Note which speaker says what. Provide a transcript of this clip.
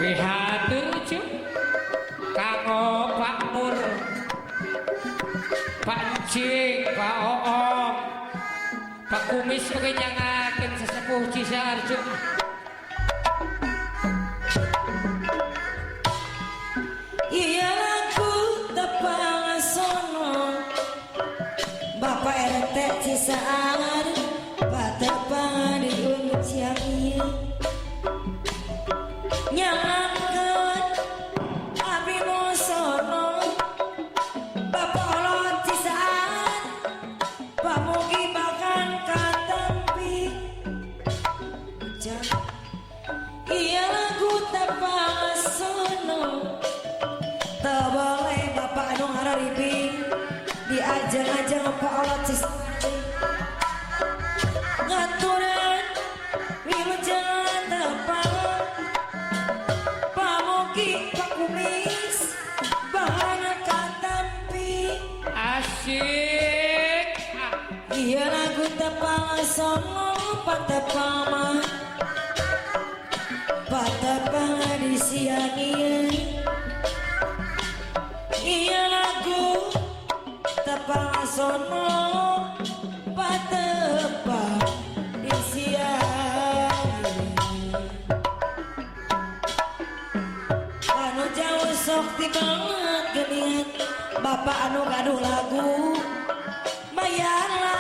Speaker 1: Pihatur cu kanggo Pak Nur, Pak Encing, Pak Oom, Pak Kumis oge nyangakeun sesepuh Cisaar cu.
Speaker 2: Iya lagu tepangasono Bapak RT Cisaar patepang di Unciang nyangakeun abi mosono Bapak Olot Cisaar pamugi makan katampi. Iya lagu tepangasono tak boleh bapak anu ngararibing diajang-ajang Pak Olot Cisaar ngaturan wilujeng tepang pamugi Pak Kumis bahana katampi.
Speaker 1: Asik.
Speaker 2: Iya lagu tepang sono patepang patepang di sianian. Iya lagu tepang sono patepang di sianian. Anu jauh sok ti banget geuningan bapak anu gaduh lagu bayar.